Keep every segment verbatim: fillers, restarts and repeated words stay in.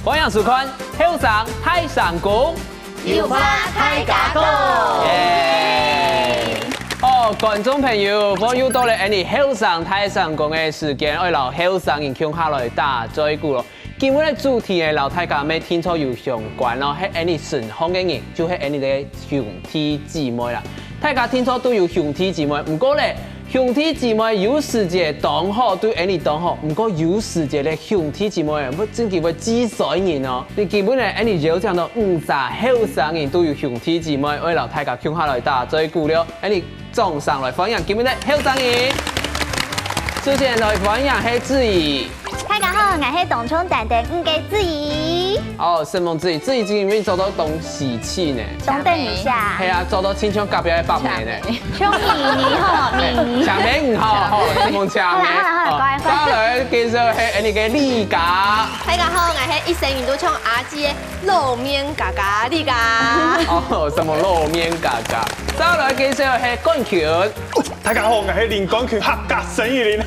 歡迎收看《後生大聲公》，有話大家講。耶！哦，觀眾朋友，又到了𫣆俚後生大聲公个時間，愛摎後生人共下來打嘴鼓咯。今日个主題呢，摎大家乜定著有相關咯，係𫣆俚身項个人，就係𫣆俚个兄弟姊妹啦。大家定著都有兄弟姊妹，毋過咧，兄弟姊妹有時節當好，對𫣆俚當好，毋過有時節咧，兄弟姊妹會真經會㓾衰人哦。你今晡日𫣆俚邀請到五儕後生人都有兄弟姊妹，愛摎大家共下來打嘴鼓了。𫣆俚掌聲來歡迎今晡日个後生人。首先來歡迎係志怡。大家好，𠊎係當衝膽个五个志怡。哦，承蒙志怡，志怡今晡日做到當喜氣呢。等一下。係啊，做到親像隔壁个伯姆呢。 像你，你吼，你，你。請問你好，吼，承蒙請問。好啦，好啦，好啦，乖，乖。再來介紹係𫣆俚个麗佳。大家好，𠊎係一生人都像阿姊个老面家家麗佳。哦，什麼老面家家？再來介紹係冠群。大家好，𠊎係林冠群，客家沈玉琳。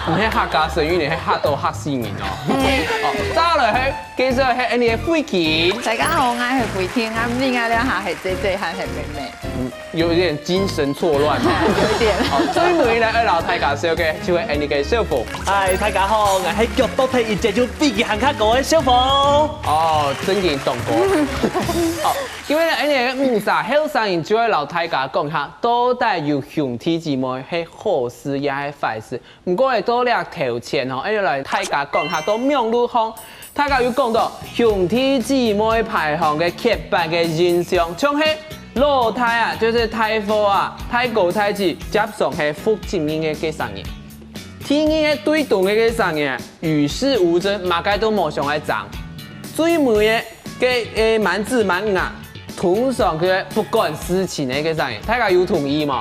毋係客家沈玉琳，係嚇到嚇死人哦。哦，再來係 介紹係𫣆俚个慧琴。大家好，𠊎係慧琴，𠊎毋知𠊎這下係姊姊還係妹妹。嗯，有點精神錯亂。有一點。好，最尾呢，愛摎大家紹介，就係𫣆俚个小鳳。嗨，大家好，𠊎係腳到忒一節就比佢還較高个小鳳。哦，真經當高。好，今晡日𫣆俚个五儕後生人就愛摎大家講一下，到底有兄弟姊妹係好事也係壞事。 毋過咧，到這頭前吼，愛來大家講下到網路項，大家有講到兄弟姊妹排行个刻板个印象，像係老大啊，就係大哥啊，大哥大姊，接上係負責任个該儕人。第二个對等个該儕人啊，與世無爭，麼个都無想愛爭。最尾个該，誒，滿子滿女啊，通常个不管事情个該儕人，大家有同意無？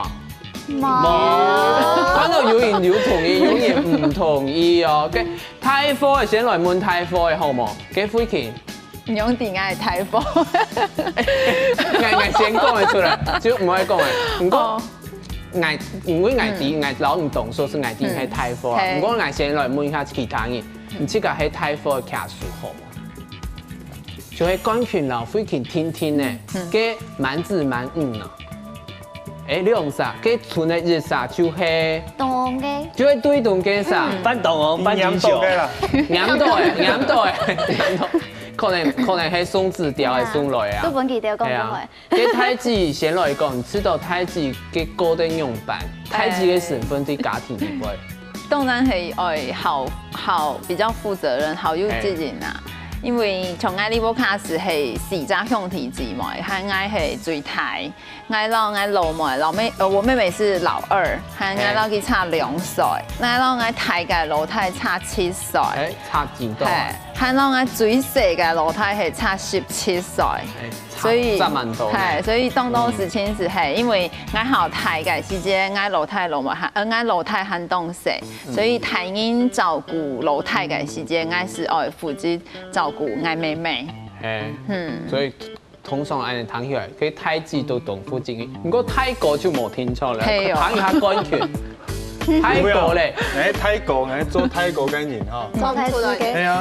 無。看到有人有同意，有人毋同意哦。該大哥个先來問大哥个好無？該慧琴。你仰知𠊎係大哥？𠊎，𠊎先講个出來，就毋會講个。毋過，哦。𠊎，因為𠊎知，嗯。𠊎摎你同歲，係𠊎知你係大哥啊。嗯。係。毋過𠊎先來問一下其他人，你自家係大哥个卡數好無？ 就係冠群摎慧琴定定呢，嗯。該滿子滿女呢。誒，兩儕，該賰个一儕就係，當个。就係對等該儕。嗯。半當哦，半斤九。黏到个啦。黏到个，黏到个，黏到。可能，可能係送紙條个送來啊。啊，都分佢兜講過个。係啊。該大姊先來講，你知道大姊个過得仰般？大姊个身份在家庭裡背。 當然係愛好，好，比較負責任，好有責任啊。嘿。因為像𠊎這屋下係四隻兄弟姊妹，還𠊎係最大。𠊎摎𠊎老妹，老妹，呃，我妹妹是老二，還𠊎摎佢差兩歲。嘿。𠊎摎𠊎大个老弟差七歲。誒，差幾多啊？嘿，還摎𠊎最細个老弟係差十七歲。誒， 所以，差，差蠻多个。嘿，所以當多事情係，嗯。嘿，因為𠊎較大个時節，𠊎老弟老妹還，呃，𠊎老弟還當細，嗯。所以大人照顧老弟个時節，𠊎係愛負責照顧𠊎妹妹。嘿，嗯。所以通常恁樣聽起來，該大姊都當負責任，毋過大哥就無定著了，嘿喲。聽一下冠群。 大哥咧。哎，大哥，哎，做大哥个人吼。做大哥个。哎呀，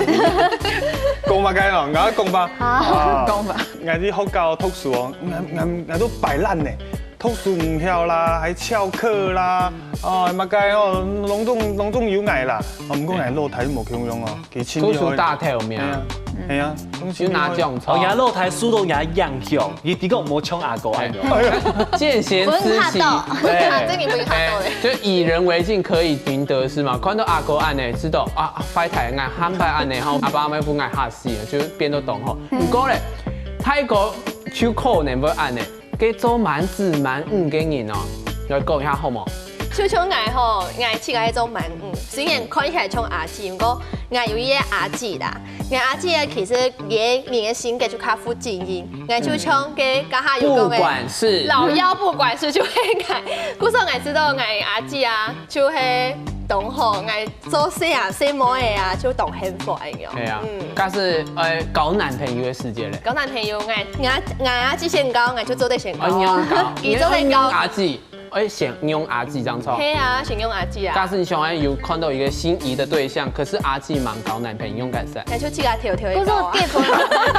講麼个咯？𠊎講吧。好。啊，講吧。𠊎在學校讀書哦，𠊎，𠊎，𠊎都擺爛呢，讀書毋曉啦，還翹課啦，哦，麼个哦，攏總，攏總有𠊎啦。哦，毋過𠊎老弟無共樣哦，佢盡厲害。讀書打頭名。哎呀，哎呀，有拿獎狀。哦，𠊎老弟受到𠊎影響， 佢的確無像阿哥恁樣。哎呀，見賢思齊。分佢嚇到。對。啊，這你分佢嚇到咧。哎，就以人為鏡，可以明得失嘛。看到阿哥恁樣，知道啊，壞大人，恁樣，喊壞恁樣，吼，阿爸阿姆分𠊎嚇死了，就變到當好。嗯。毋過咧，大哥就可能會恁樣，該做滿子滿女个人哦，來講一下好無？就像𠊎吼，𠊎自家係做滿女，雖然看起來像阿姊，毋過𠊎有一個阿姊啦。 𠊎阿姊啊，其實佢个人个性格就較負責任，𠊎就像該剛下有講个，不管事。老幺不管事就係𠊎。故所𠊎知道𠊎阿姊啊，就係當好，𠊎做細啊細妹仔啊，就當幸福恁樣。係啊，嗯。假使，呃，交男朋友个時節咧？交男朋友，𠊎，𠊎，𠊎阿姊先交，𠊎就做得先交。哦，你愛交。佢做得交。你愛交阿姊。哎，先用阿姊正著。係啊，先用阿姊啊。假使你想要有看到一個心儀的對象，可是阿姊吂交男朋友，用該使？那就自家挑挑一个啊。可是我結婚，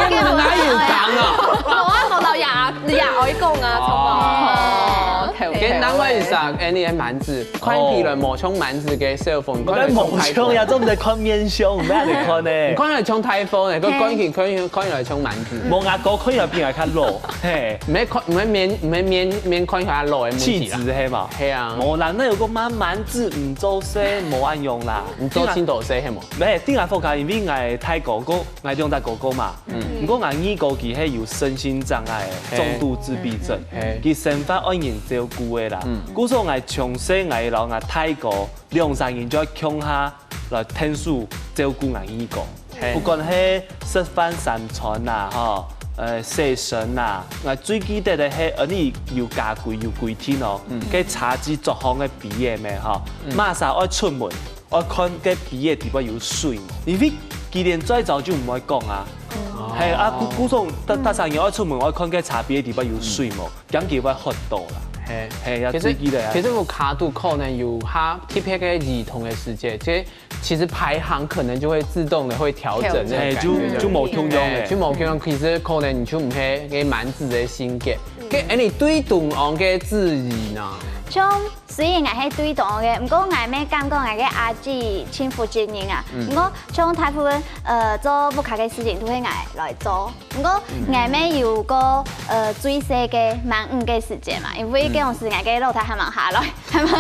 結婚哪有講啊？無啊，無老爺爺哀講啊，哦，OK，OK，跟單位上，哎，你个蠻子，看起來無像蠻子个小鳳，看起來像太公。無像呀，做毋得看面相，毋係恁樣看呢。你看起來像太公呢，佢看起看起看起來像蠻子。無啊，哥看起來比我較老，嘿。毋係看，毋係面，毋係面面看起來老的問題啦。氣質係嘛？係啊。無啦，那有个蠻蠻子毋做事，無恁樣啦。你做青島事係無？無，頂下放假，因為𠊎大哥哥，𠊎兩隻哥哥嘛。嗯。毋過𠊎二哥佢係有身心障礙的，嘿。重度自閉症，嘿。佢生活愛人照顧的啦。嗯。故所𠊎從細𠊎摎𠊎大哥兩儕人就愛共下來𢯭手照顧𠊎二哥。嘿。不管係食飯三餐啦，吼，呃，洗身啦，𠊎最記得个係，呃，你有家規有規定哦，嗯。該茶几桌項个杯仔咩，吼，嗯。麼儕愛出門， 愛看該杯仔底背有水無，因為佢連再早就毋會講啊。哦。係啊，故故所，逐逐儕人愛出門，愛看該茶杯仔底背有水無，驚佢會渴到啦。係。係，要注意个啊。其實，其實屋下肚可能有較特別个兒童个時節，這其實排行可能就會自動的會調整那個感覺。係，就，就無共樣欸。係，就無共樣，其實可能你就毋係該蠻子个性格。該，哎，你對同行个質疑呢？像 雖然𠊎係對同个，毋過𠊎乜感覺𠊎个阿姊盡負責任啊。嗯。毋過像大部分，呃，做屋下个事情都係𠊎來做。毋過𠊎乜有過，呃，最細个滿月个時節嘛，因為該種時𠊎个老弟還吂下來，還吂，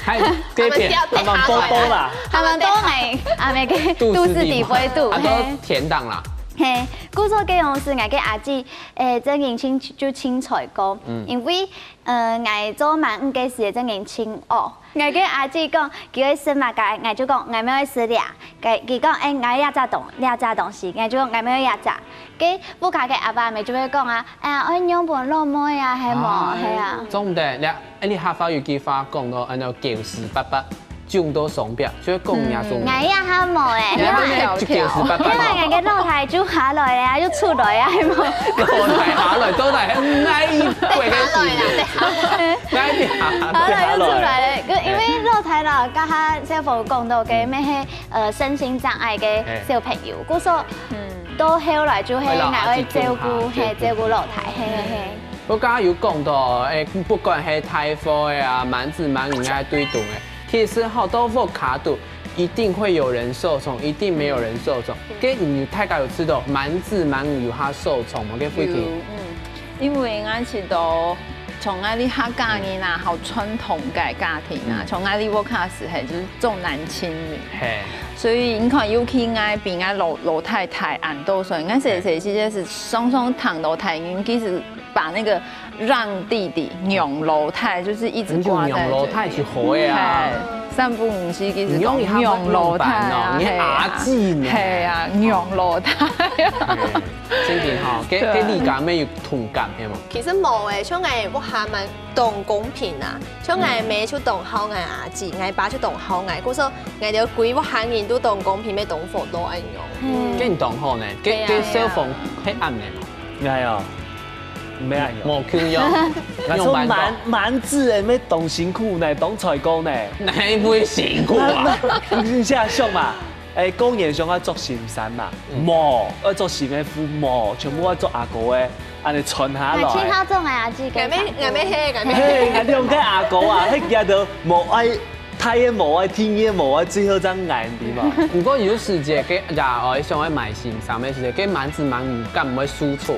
還，還吂，還吂寶寶啦。還吂到𠊎阿姆个肚屎底背肚，肚屎底背肚，還到天堂啦。嘿，故所該種時𠊎个阿姊，誒，正經盡，就盡衰過，嗯。因為 呃，𠊎做滿月个時節正經盡惡。𠊎个阿姊講，佢愛食麼个，𠊎就講，𠊎乜愛食這。佢，佢講，哎，𠊎這隻東，這隻東西，𠊎就講，𠊎乜愛這隻。該屋下个阿爸阿姆就會講啊，哎呀，愛讓分老妹啊，係無？啊。係啊。做毋得，你，哎，你客話有句話講到，安到狗屎八八， 種到雙標，就係講人家種。嗯，𠊎也還無欸，因為，人家都係九十八八嘛。因為𠊎个老弟就下來啊，就出來啊，係無？老弟下來，到底係哪一位个時節？哪一下？下來就出來了，因為老弟啦，剛剛小鳳講到个，嗯。乜係，呃，身心障礙个小朋友，嘿。故所，嗯。到後來就係𠊎愛照顧，嘿，照顧老弟，嘿，嘿，嘿。 我剛剛有講到，哎，不管係大貨个啊，滿子滿女啊，對等个，其實吼，到屋下肚，一定會有人受寵，一定沒有人受寵。嗯。該你大家有試著滿子滿女有較受寵無？該慧婷。有，嗯，因為𠊎試著，像𠊎這客家人啊，嗯。好傳統个家庭啊，嗯。像𠊎這屋下係，係，就是重男輕女。嘿。所以你看，尤其𠊎比𠊎老，老弟大恁多歲，𠊎細細時節係常常聽到大人其實 把那個讓弟弟、讓老弟，就是一直掛在嘴邊。你就讓老弟就好个啊。嘿，三不五時其實講讓老弟啊，你讓老弟啊，嘿啊。你阿姊呢？嘿啊，讓老弟。嘿，正經吼，該，對啊。該你敢有同感，係無？其實無欸，像𠊎屋下蠻當公平啊，像𠊎姆就當好𠊎阿姊，𠊎爸就當好𠊎，故所𠊎兜歸屋下人都當公平，乜當和樂恁樣。嗯。該你當好呢，該，對啊，該小鳳係恁呢無？ 𠊎哦，毋係恁樣。無共樣。𠊎做滿，滿子个，乜當辛苦呢，當衰過呢。哪會辛苦啊？你，你，你想想嘛，哎，過年想愛著新衫嘛，嗯。無，愛著新个褲，無，全部愛著阿哥个，恁呢穿下來。𠊎盡好做𠊎阿姊个衫褲。𠊎乜，𠊎乜係，𠊎乜係。嘿，𠊎兩個阿哥啊，該佢兜無愛 大个無愛，第二个無愛，最後正𠊎，對無？毋過有時節，該爺哀想愛買新衫个時節，該滿子滿女敢毋會輸出？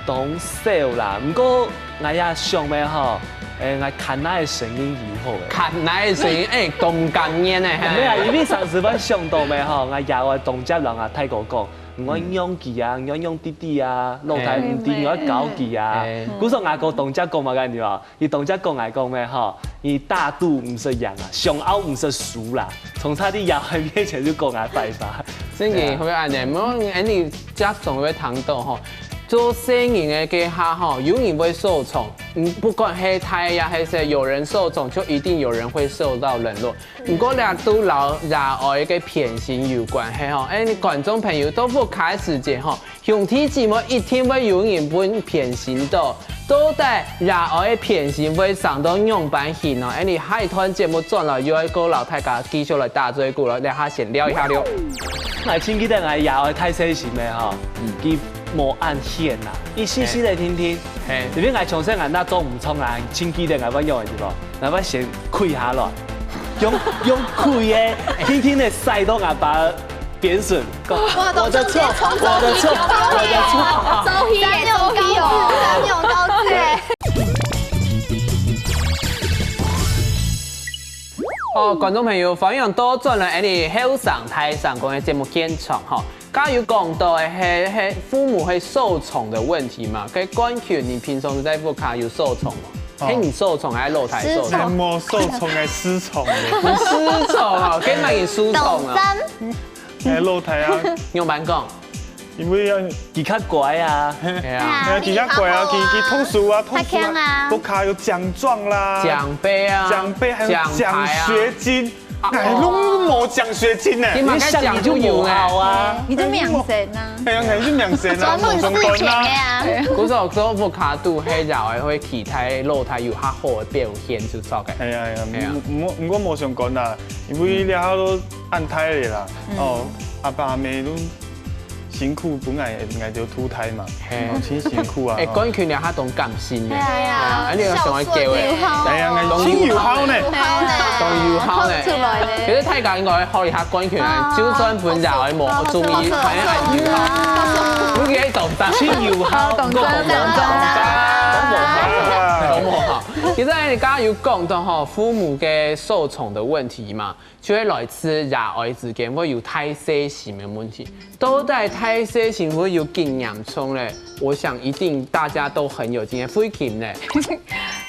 當少啦，毋過𠊎也想个吼，誒，𠊎看哪个聲音有好个。看哪个聲音，誒，當感人呢，嘿。毋係啊，因為上次𠊎想到个吼，𠊎爺哀當接摎𠊎大哥講，毋愛讓佢啊，毋愛讓弟弟啊，老弟毋知，毋愛搞佢啊。嘿。故所𠊎哥當接講嘛，該你話。 佢當接講𠊎講个吼，你打賭毋識贏啊，相拗毋識輸啦。從差啲爺哀面前就講𠊎壞話。真个會恁呢，無，恁呢接總會聽到吼，做生意个該下吼，有人會受寵，嗯，不管係大也係細，有人受寵，就一定有人會受到冷落。毋過這都摎爺哀个偏心有關係吼。哎，你觀眾朋友到屋下个時節吼，兄弟姊妹一定會有人分偏心到，到底爺哀个偏心會生到仰般形呢？哎，你下一段節目轉來又愛過摎大家繼續來打嘴鼓了，這下先尞一下尞。𠊎盡記得𠊎爺哀大細心个吼，佢無恁顯啊，佢細細个定定，嘿。因為𠊎從細𠊎那做毋錯啊，盡記得𠊎會仰个地方，𠊎會先跪下來，用用跪个，定定个摔到𠊎爸个邊脣，講哇，我的錯，我的錯，我的錯。周瑜耶，周瑜哦，三秒高子哎。哦，觀眾朋友，歡迎倒轉來𠊎等後生大聲公个節目現場吼。剛有講到个係係父母會受寵个問題嘛，該冠群，你平常在屋下有受寵無？哦係你受寵還係老弟受寵？你無受寵个失寵个。你失寵啊，該麼人失寵啊？哎，老弟啊，仰般講？因為要佢較乖啊，係啊，哎，佢較乖啊，佢佢讀書啊，讀書較強啊啊，屋下有獎狀啦，獎盃啊，獎盃還有獎學金，獎牌啊。哎，攏無獎學金呢。你嘛該獎就有呢。好啊。你就名聲啊，哎呀，你就名聲啊，專門事情的無相干啦。啊。故所做屋下都係爺哀會期待老弟有較好个表現出來个。哎呀哎呀，哎呀毋毋毋過無相干啦，因為這下都恁大了啦，哦，阿爸阿姆都辛苦分𠊎𠊎就渡大嘛，嘿哦，真辛苦啊。哎，哦冠群你還當感性呢。哎呀啊，你有想要給我？哎呀，真有孝呢。當有孝呢。出來呢。其實大家應該學一下冠群啊，就算分爺哀無中意，還愛有孝。你可以懂得。真有孝，懂得懂得懂無好。其實你剛剛有講到吼，父母个受寵的問題嘛，就會來自爺哀之間會有大細心的問題。到底大細心會有幾嚴重咧？我想一定大家都很有經驗，慧琴呢？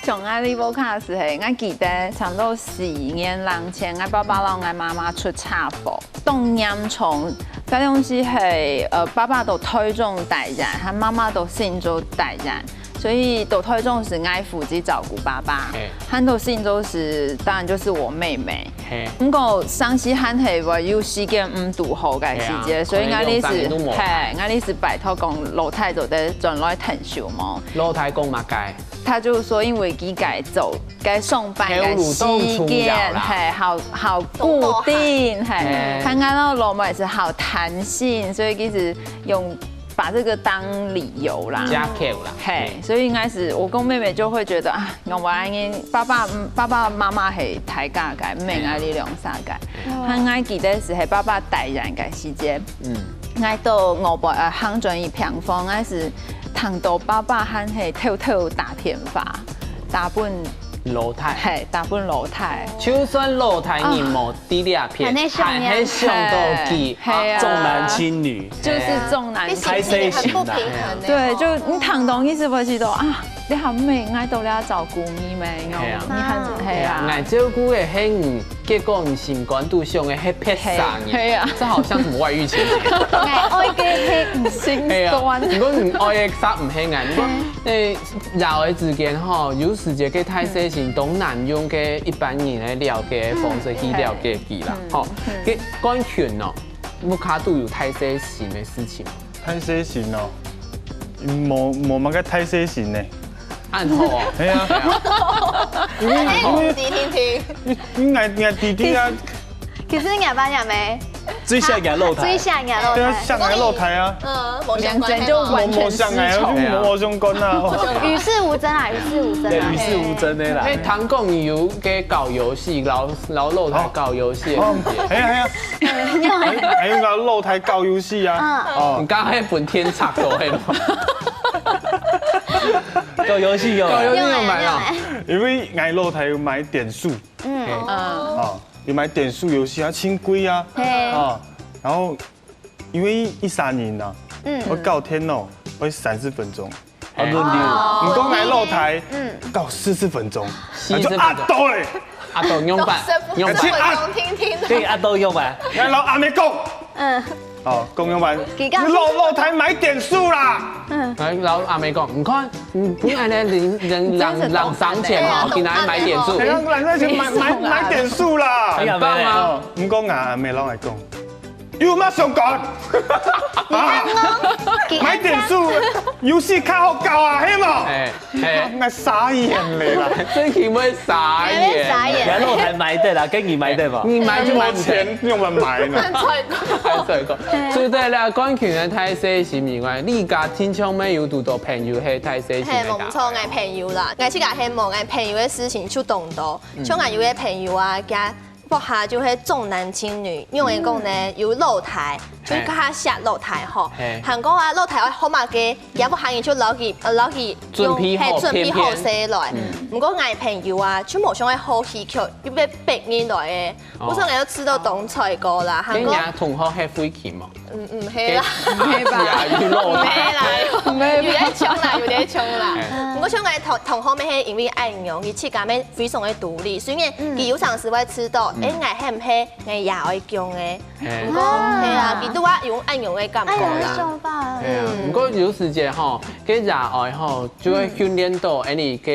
從阿里波卡時係，我記得差不多四年零前，我爸爸摎我媽媽出車禍，當嚴重。該當時係呃，爸爸到台中戴院，還媽媽到新竹戴院，所以到台中時，我負責照顧爸爸，嘿還到新竹時，當然就是我妹妹。嘿，毋過，生時還係會有時間毋堵好个時節，嘿啊所以𠊎哩時，可能兩三年都無嘿，𠊎哩時拜託講老弟做得轉來𢯭手無？老弟講麼个？他就說，因為佢个做个上班个時間，頭路當重要啦嘿，好好固定，嘿嘿，他看到老妹是好彈性，所以其實用把這個當理由啦。借口啦。嘿，所以應該是我跟妹妹就會覺得啊，我愛你爸爸爸爸媽媽係大家个，毋係愛你兩儕个。他愛記得是係爸爸戴院个時節，嗯，愛到外背呃行轉去病房，愛是聽到爸爸還係偷偷打電話，打分老弟，嘿，打分老弟。就算老弟人無在這片，還係想念還係想到佢。嘿啊重男輕女，就是重男輕女。太細心啦。很對，就你聽到意思會知道啊，你還毋係愛到這照顧你咩？嘿啊你還係啊。𠊎照顧个係你，結果你心肝肚想个係別儕人。嘿啊。這好像什麼外遇情節。哎，愛个係毋心係啊，酸。如果你愛个煞毋係𠊎，如果誒，爺哀之間吼，有時節个大細心，當難用个一般人个了解方式去了解佢啦，吼。个冠群哦，屋下都有大細心个事情。大細心哦，無無麼个大細心呢。恁好哦。係啊，因為因為停停停，因為𠊎弟弟啊，其實你爸你妹最想个老弟，最想你老弟，對啊，想个老弟啊，嗯，兩者就完全失寵。無想个，就無相干啊。哦與世無爭啊，與世無爭啊與。世無爭的啦。誒，聽講你有个搞遊戲，摎摎老弟搞遊戲个哦時節。係啊係啊，還還有个老弟搞遊戲啊，哦你，剛才本天差多黑嗎？搞遊戲有。搞遊戲有買啊？因為𠊎老弟有買點數，嗯，哦，有買點數遊戲啊，真貴啊，嘿，哦，然後因為一儕人啊，嗯我搞電腦會三十分鐘，啊，輪流。你講𠊎老弟搞四十分鐘，那就壓到嘞，啊，都用板，用板。而且啊，聽聽可以壓到用啊。來老阿妹講，嗯，哦，公園玩，你老老太買點數啦。來，老阿妹講，你看，你不愛來領領領領賞錢哈，今天買點數。哎，。讓讓那些买买买點數啦。很棒啊。哦，毋過啊，阿妹老愛講，有乜相干？啊，買點數，遊戲較好搞啊，係無？哎哎，那傻眼了啦。真係會傻眼。你老太買的啦，跟你買的吧。你買就買錢，用來買呢。太衰過。除了啦，關於个大細心以外，你家庭上面有堵到朋友係大細心係，个無錯，𠊎朋友啦，𠊎自家係無，𠊎朋友个事情就當多。像𠊎有个朋友啊，佢屋下就係重男輕女，因為講呢有老弟，就較惜老弟吼。還講啊，老弟愛學麼个，佢屋下人就摎佢，摎佢準備好係準備好便便勢來。毋過𠊎朋友啊，就無想愛好戲曲，又被逼人來个，我想𠊎又試到當衰過啦。還講。跟人家同學係會去嘛？嗯嗯，係啦。係吧？娛樂係啦，有點窮啦，有點窮啦。毋過像𠊎同同學們係因為恁樣，佢自家乜非常个獨立，雖然佢有常時會知道，誒，𠊎係毋係𠊎爺哀降个？毋過係啊，佢都話有恁樣个感覺啦。係啊，毋過有時節吼，該爺哀吼，就會訓練到，誒，你个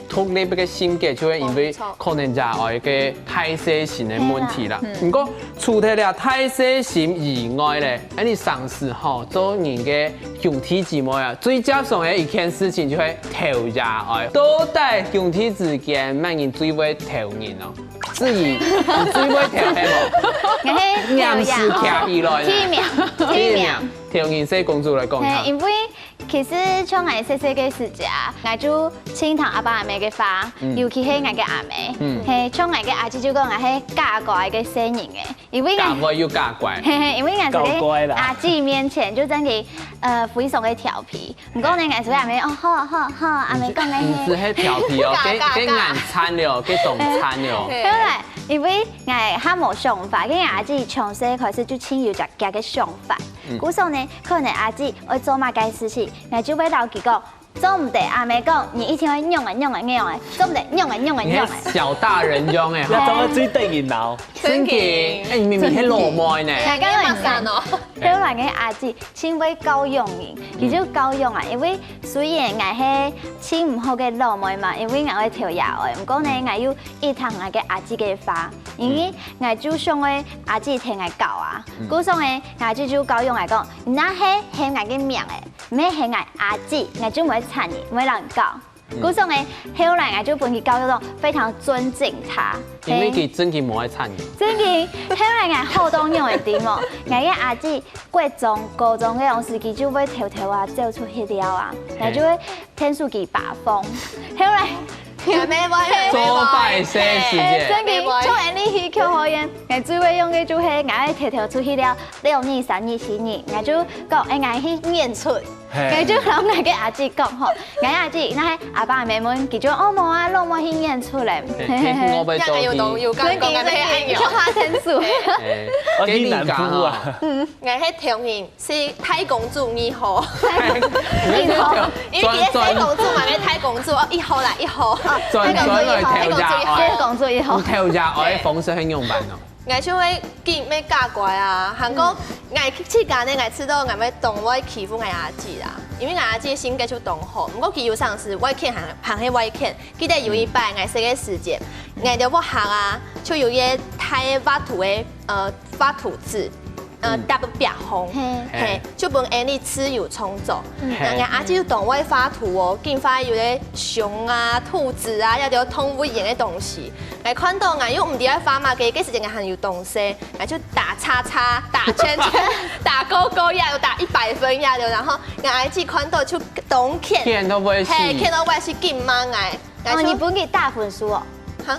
獨立个性格，就會因為可能爺哀个大細心个問題啦。毋過除忒了大細心以外咧，誒，你常時吼做人个兄弟姊妹啊，最接上个一件事情就係投爺哀。到底兄弟之間，麼人最會投人哦？子怡，你最會投係無？我係念是徛起來呢。第一名，第一名。投人細公主來講一下係，。因為其實像𠊎細細个時節啊，𠊎就盡聽阿爸阿姆个話，尤其係𠊎个阿姆，係像𠊎个阿姊就講𠊎係假乖个細人仔，因為𠊎，假乖又假乖。係係，因為𠊎在阿姊面前就真个呃非常个調皮。毋過呢，𠊎就阿姆哦，好好好，阿姆講个係。毋係調皮哦，該該難慘了，該當慘了。後來因為𠊎還無想法，因為阿姊從細開始就盡有自家个想法，故所呢，可能阿姊愛做麼个事情，𠊎就會摎佢講。 做毋得，阿姆講，你一定愛仰仔仰仔仰仔，做毋得仰仔仰仔仰仔。小大人樣哎，要找个最得人惱。真个，哎，你明明係老妹呢。大家都很哦。後來个阿姊盡會教養人，佢就教養啊，因為雖然𠊎係盡毋好个老妹嘛，因為𠊎會投爺哀，毋過呢，𠊎又一聽𠊎个阿姊个話，因為𠊎就想愛阿姊聽𠊎教啊，故所呢，阿姊就教養𠊎講，你若係喊𠊎个名仔， 毋係喊𠊎阿姊，𠊎就毋會插你，毋會摎你搞。故所呢，後來𠊎就分佢教育到非常尊敬他。因為佢真个無愛插你。真个，後來𠊎好到仰仔知無？𠊎个阿姊國中、高中个時期就會偷偷啊走出去尞啊，𠊎就會騙手機發瘋。後來，也沒問題，做壞事時節。真个，像恁呢戲曲好演，𠊎最會用个就係𠊎偷偷出去尞，兩日、三日、四日，𠊎就講，哎，𠊎去演出。 𠊎就摎𠊎个阿姊講吼，𠊎阿姊，若係阿爸阿姆問，佢就哦無啊，攏無去演出咧。我被做有懂有感覺，真个真个，你看花生素。我去南部啊，𠊎係挑人，係大公主二號，一號，因為佢係細公主嘛，𠊎大公主哦一號啦一號，轉轉來投爺哀，這個工作一號。投爺哀个方式係仰般哦？ 𠊎就會緊愛假乖啊，還過𠊎自家呢，𠊎知道𠊎會當會欺負𠊎阿姊啦，因為𠊎阿姊性格就當好，毋過佢有常時會譴還還係會譴。記得有一擺𠊎細个時節，𠊎兜屋下啊，就有一大畫圖个呃畫圖紙，呃貼到壁項，係，就分𠊎俚自由創作。𠊎阿姊就當會畫圖哦，緊畫有个熊啊、兔子啊，這兜動物園个東西。 𠊎看到𠊎又毋知愛畫麼个，該時節𠊎還有當細，𠊎就打叉叉、打圈圈、打勾勾，也有打一百分也有。然後𠊎阿姊看到就當譴，譴到會死，係，譴到會死緊罵𠊎。哦，你分佢打分數哦。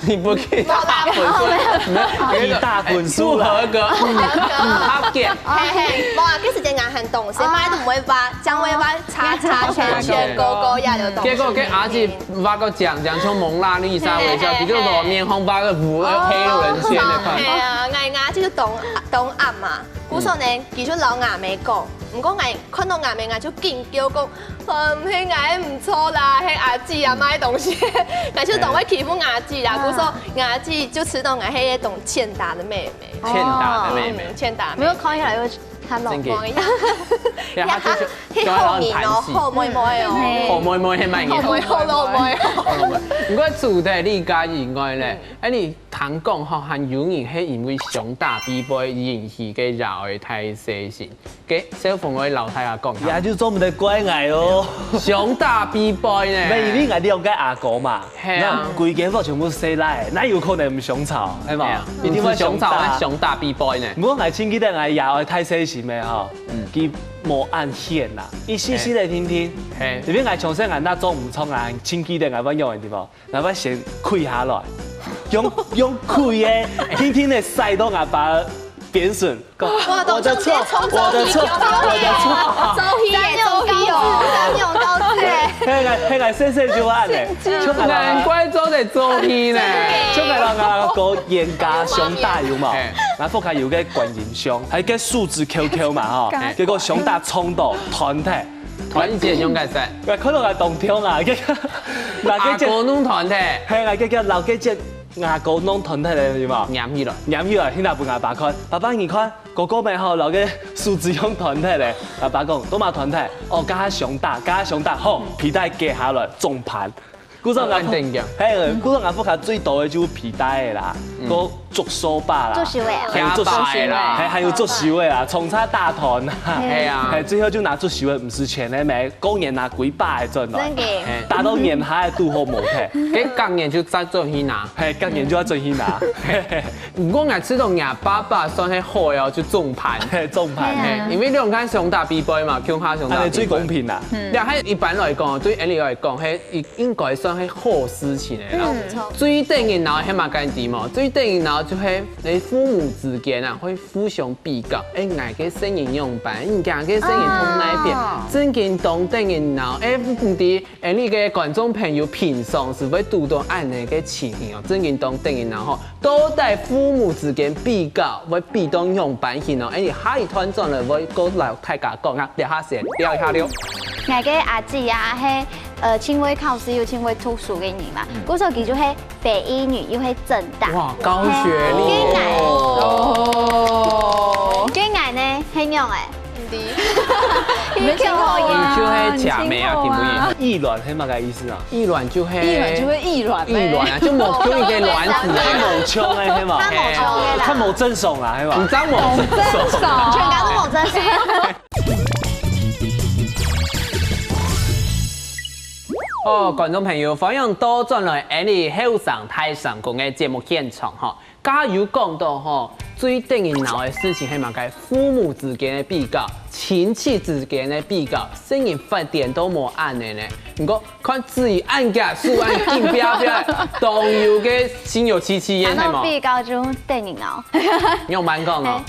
你分佢打分數，你打分數啦。不合格，不合格。係係，無啊，該時節𠊎還當細，麼个都毋會畫，正會畫叉叉、圈圈、勾勾也有東西。結果該阿姊畫到靚靚，像蒙娜麗莎微笑，佢就往面孔畫個烏黑人圈个款。係啊，𠊎𠊎就當當暗嘛。 故所呢，佢就摎𠊎姆講，毋過𠊎看到𠊎姆，𠊎就緊叫講，啊，毋係𠊎毋著啦，係阿姊啊，麼个東西，𠊎就當會欺負阿姊啦。故所𠊎阿姊就知道𠊎係一種欠打的妹妹，欠打的妹妹。欠打妹妹。沒有，看起來又真个。然後佢就，佢好人哦，好妹妹哦。好妹妹係麼人？好妹好老妹哦。好老妹。毋過除忒你家以外咧，哎，你聽講吼，還有人係因為相打被背引起个爺哀大細聲。該小鳳愛摎大家講下。也就做毋得怪𠊎哦。相打被背呢？毋係，因為𠊎兩個阿哥嘛，係啊。該歸間屋全部細倈，哪有可能毋相吵，係嘛？係啊。一定會相打。毋係相吵，係相打被背呢。毋過𠊎盡記得𠊎爺哀大細聲个吼，嗯。佢無恁譴啦，一細細个定定。係。因為𠊎從細𠊎那做毋著，𠊎盡記得𠊎會仰般知無？𠊎會先跪下來，用，用跪个，定定个摔到𠊎爸邊脣，講，我的錯，我的錯，我的錯。周希耶，周希哦，三秒高子。嘿，嘿，嘿，細細就恁呢，就恁呢。難怪做得周希呢。就恁呢，𠊎哥冤家相打有無？嘿。𠊎屋下有個觀音像，還有個樹枝翹翹嘛吼，嘿。結果相打撞到斷忒。斷一節用該啥？𠊎看到𠊎當痛啊，該個，那個阿哥弄斷忒。嘿，𠊎該個老個節 阿哥弄斷忒了，有無？拈起來。拈起來，去拿分阿爸看。爸爸，你看，哥哥們吼，摎該樹枝用斷忒了。阿爸講，做麼斷忒？哦，該下相打，該下相打，好，皮帶解下來，總盤。故所𠊎，哦，恁定定。嘿，故所𠊎屋下最多个就皮帶个啦，嗯。還有竹掃把啦，竹修个啊。還有竹，竹修个啦。嘿，還有竹修个啦，沖茶打斷啊。嘿啊。嘿，最後就拿竹修个，毋使錢个咩，過年拿幾百个轉來。真个。嘿。打到年下个都好無忒。該隔年就再轉去拿。 嘿，隔年就愛轉去拿。毋過𠊎知道若爸爸算係好个哦，就總盤。嘿，總盤。嘿，因為兩個相打被背嘛，共下相打被背。恁樣最公平啦。嗯。這下一般來講，對𠊎來講，係應，應該算係好事情个啦。嗯。最得人惱係麼个知無？最得人惱就係你父母之間啊，會互相比較。哎，𠊎个細人仰般，人家个細人讀哪片，哦。正經當得人惱。哎，毋知 哎，你个觀眾朋友平常時會堵到恁樣个情形哦，正經當得人惱吼，到底父母之間比較會比到仰般形哦？哎，下一段轉來會過摎大家講啊，這下先尞一下了。𠊎个阿姊啊，係，呃，盡會考試又盡會讀書个人嘛，嗯。故所佢就係北一女又係政大。哇，高學歷。嘿，哦。該𠊎呢，係仰仔？ 毋知。你們請好呀。你就係假美啊，你請好啊。聽不懂。異卵係麼个意思啊？異卵就係，異卵就係異卵咩？異卵啊，就無，就一個卵子啊。無像个，係嘛？較無像个啦。較無正常啊，係嘛？你真無正常。無正常。全家都無正常。哦，觀眾朋友，歡迎倒轉來𠊎俚後生大聲公个節目現場吼。 頭下有講到吼，最得人惱个事情係麼个？父母之間个比較，親戚之間个比較，細人發展都無恁樣呢。毋過看子怡恁遽，手恁緊，啪啪，當有个心有戚戚焉，係無？談到比較就得人惱。你有蠻講哦。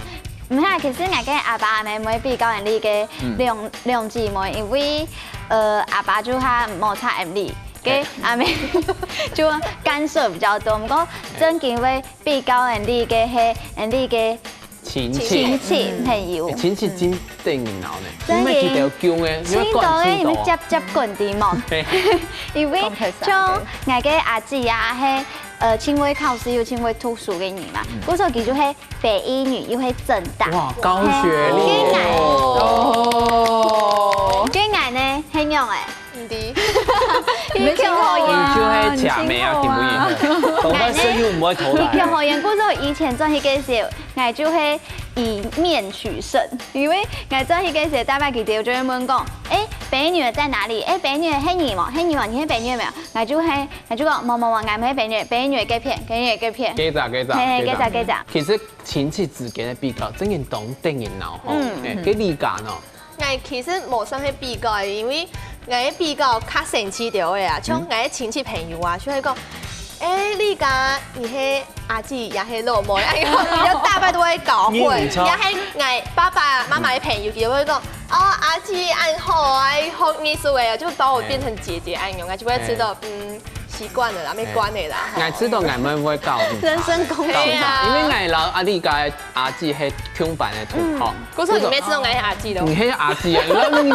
嘿，毋係啊，其實𠊎个阿爸阿姆毋會比較𠊎俚个，嗯。兩，兩姊妹，因為，呃，阿爸就較無插𠊎俚，个，嘿。阿姆就干涉比較多。毋過正經會 比較𠊎俚个係𠊎俚个親戚。親戚朋友。欸，親戚真得人惱呢，真个。你乜記得囧欸，你會管真多。盡多个，因為接接管知無？嘿。因為講開始啊，像𠊎个阿姊啊，係，呃，盡會考試又盡會讀書个人嘛，嗯。故所佢就係北一女又係政大。哇，高學歷。嘿，哦。該𠊎呢，係仰仔？ 毋知。你們請好呀。你就係假美啊，你請好啊。聽不懂。講到聲音毋會偷懶。你請好呀，故所以前轉去个時候，𠊎就係以面取勝，因為𠊎轉去个時候，大家佢兜就會問講，欸，北一女在哪裡？欸，北一女係你無？係你無？你係北一女無？𠊎就係，𠊎就講，無無無，𠊎毋係北一女，北一女該片，北一女該片。該隻，該隻，嘿，該隻，該隻。該隻。其實親戚之間个比較，真个當得人惱吼。嗯。欸，該你家呢？ 𠊎其實無算係比較个，因為𠊎个比較較生趣兜个啊，像𠊎个親戚朋友啊，就會講，欸，你家你係阿姊也係老妹，哎喲，你就大家都會搞混，也係𠊎爸爸媽媽个朋友，佢就會講，哦，阿姊恁好啊，學藝術个啊，就把我變成姐姐恁樣啊，就會知道，嗯， 習慣了啦，無關係啦，吼。𠊎知道𠊎乜會搞混。人身攻擊。係啊。因為𠊎摎阿麗个阿姊係共班个同學。嗯。故所你乜知道𠊎係阿姊囉。你係阿姊啊，你